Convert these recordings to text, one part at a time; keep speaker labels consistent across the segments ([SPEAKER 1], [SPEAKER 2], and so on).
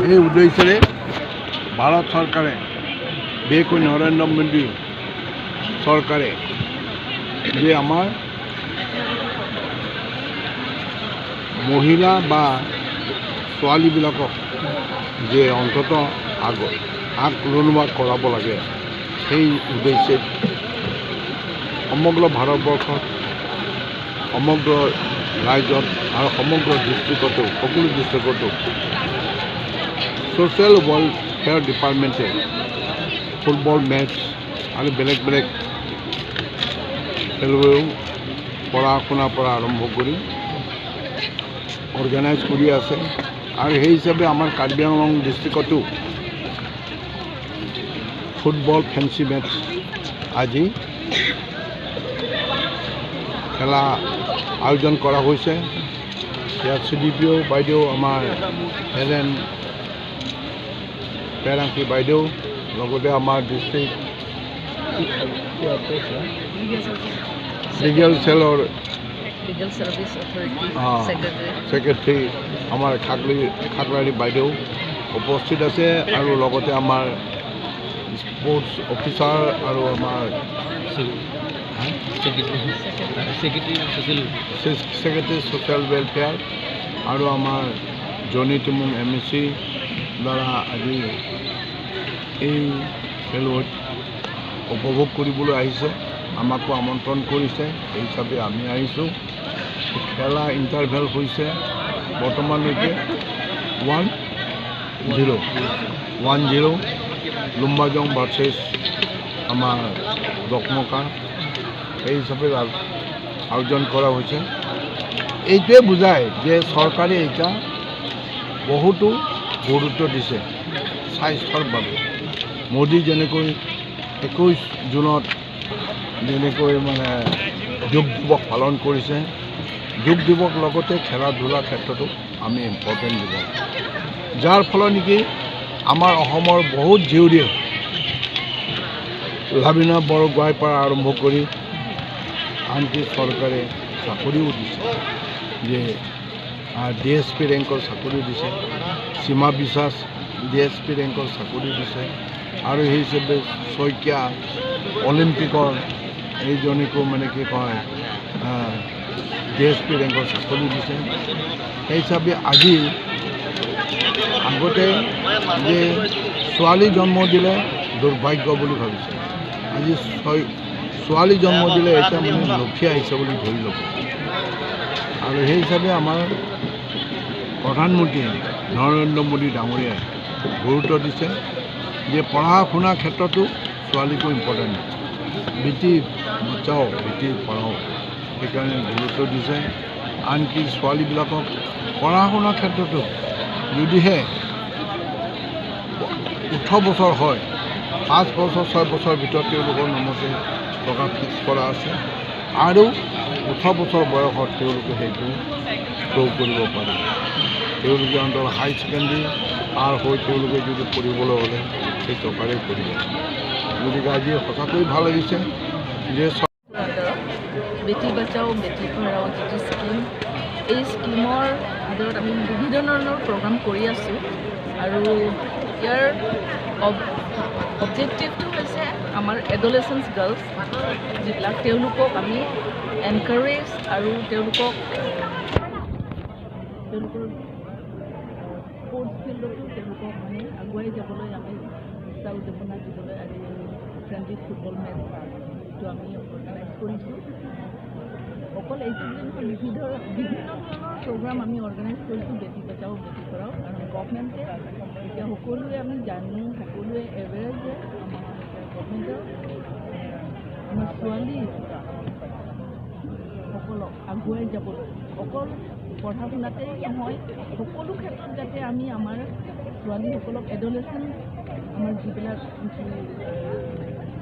[SPEAKER 1] সেই উদ্দেশ্যেৰে ভাৰত চৰকাৰে, বিশেষকৈ নৰেন্দ্ৰ মোদী চৰকাৰে যে আমাৰ মহিলা বা ছোৱালীবিলাকক যে অন্ততঃ আগৰণুৱা কৰাব লাগে, সেই উদ্দেশ্যে সমগ্ৰ ভাৰতবৰ্ষত, সমগ্ৰ ৰাজ্যত আৰু সমগ্ৰ ডিষ্ট্ৰিক্টতো, সকলো ডিষ্ট্ৰিক্টতো ছ'চিয়েল ৱেলফেয়াৰ ডিপাৰ্টমেণ্টে ফুটবল মেটচ আৰু বেলেগ বেলেগ খেলুৱৈও পঢ়া শুনাৰ পৰা আৰম্ভ কৰি অৰ্গেনাইজ কৰি আছে। আৰু সেই হিচাপে আমাৰ কাৰ্বি আংলং ডিষ্ট্ৰিক্টতো ফুটবল ফেঞ্চি মেটচ আজি খেলা আয়োজন কৰা হৈছে। ইয়াত চি ডি পি অ' বাইদেউ, আমাৰ হেলেন পেৰাংকি বাইদেউ, লগতে আমাৰ ডিষ্ট্ৰিক্ট লিগেল চেলৰ ছেক্ৰেটাৰী আমাৰ খাকলাৰী বাইদেউ উপস্থিত আছে, আৰু লগতে আমাৰ স্পৰ্টছ অফিচাৰ আৰু আমাৰ ছেক্ৰেটাৰী ছ'চিয়েল ৱেলফেয়াৰ আৰু আমাৰ জনী টিমুং এম এছ চি দ্বাৰা আজি এই খেলুৱৈত উপভোগ কৰিবলৈ আহিছে, আমাকো আমন্ত্ৰণ কৰিছে, সেই হিচাপে আমি আহিছোঁ। খেলা ইণ্টাৰভেল হৈছে বৰ্তমানলৈকে 1-0, 1-0 লুম্বাজং ভাৰ্চেছ আমাৰ ডকমকা, সেই হিচাপে আয়োজন কৰা হৈছে। এইটোৱে বুজায় যে চৰকাৰে এতিয়া বহুতো গুৰুত্ব দিছে স্বাস্থ্যৰ বাবে। মোদী যেনেকৈ 21 জুনত যেনেকৈ মানে যোগ দিৱস পালন কৰিছে, যোগ দিৱস লগতে খেলা ধূলাৰ ক্ষেত্ৰতো আমি ইম্পৰ্টেণ্ট দিব, যাৰ ফলত নেকি আমাৰ অসমৰ বহুত জীয়ৰীয়ে লাভিনা বৰগোহাঁইৰ পৰা আৰম্ভ কৰি আনকি চৰকাৰে চাকৰিও দিছে, যে ডি এছ পি ৰেংকৰ চাকৰিও দিছে, সীমা বিশ্বাস ডি এছ পি ৰেংকৰ চাকৰি দিছে, আৰু সেই হিচাপে শইকীয়া অলিম্পিকৰ এইজনীকো মানে কি কয় ডি এছ পি ৰেংকৰ চাকৰি দিছে। সেই হিচাপে আজি আগতে যে ছোৱালী জন্ম দিলে দুৰ্ভাগ্য বুলি ভাবিছে, আজি ছোৱালী জন্ম দিলে এতিয়া মানে লক্ষী আহিছে বুলি ধৰি ল'ব। আৰু সেই হিচাপে আমাৰ প্ৰধানমন্ত্ৰী নৰেন্দ্ৰ মোদী ডাঙৰীয়াই গুৰুত্ব দিছে যে পঢ়া শুনাৰ ক্ষেত্ৰতো ছোৱালীকো ইম্পৰ্টেণ্ট, বেটি বচাও বেটি পঢ়াও, সেইকাৰণে গুৰুত্ব দিছে। আনকি ছোৱালীবিলাকক পঢ়া শুনাৰ ক্ষেত্ৰতো যদিহে 18 বছৰ হয়, 5 বছৰ 6 বছৰৰ ভিতৰত তেওঁলোকৰ নামতে টকা ফিক্স কৰা আছে, আৰু 18 বছৰ বয়সত তেওঁলোকে সেইটো প্ৰয়োগ কৰিব পাৰে। তেওঁলোকে অন্তত হাই ছেকেণ্ডেৰী পাৰ হৈ তেওঁলোকে যদি পঢ়িবলৈ হ'লে সেই টকাৰে পঢ়িব। গতিকে আজি সঁচাকৈ ভাল লাগিছে যে
[SPEAKER 2] বেটি বচাও বেটি পঢ়াও যিটো স্কীম, এই স্কীমৰ ভিতৰত আমি বিভিন্ন ধৰণৰ প্ৰগ্ৰাম কৰি আছোঁ। আৰু ইয়াৰ অবজেক্টিভটো হৈছে আমাৰ এডলেচেঞ্চ গাৰ্লছ যিবিলাক, তেওঁলোকক আমি এনকাৰেজ আৰু তেওঁলোকৰ স্পৰ্টছ ফিল্ডতো তেওঁলোকক মানে আগুৱাই যাবলৈ আমি উৎসাহ উদ্দীপনা দিবলৈ আজি ফ্ৰেণ্ডলি ফুটবল মেচটো আমি অৰ্গেনাইজ কৰিছোঁ। অকল এইটো বুলি নহয়, বিভিন্ন ধৰণৰ প্ৰগ্ৰাম আমি অৰ্গেনাইজ কৰিছোঁ বেটি বচাও বেটি পঢ়াও। কাৰণ গভমেণ্টে এতিয়া সকলোৱে আমি জানো, সকলোৱে এৱেৰ যে আমাৰ গভমেণ্টৰ আমাৰ ছোৱালীসকলক আগুৱাই যাবলৈ অকল পঢ়া শুনাতেই নহয়, সকলো ক্ষেত্ৰত যাতে আমি আমাৰ ছোৱালীসকলক এডলেচেণ্ট আমাৰ যিবিলাক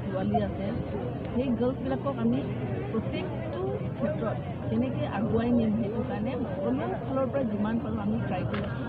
[SPEAKER 2] ছোৱালী আছে সেই গাৰ্লছবিলাকক আমি প্ৰত্যেকটো ক্ষেত্ৰত কেনেকৈ আগুৱাই নিম, সেইটো কাৰণে সকলো ফালৰ পৰা যিমান পাৰোঁ আমি ট্ৰাই কৰিছোঁ।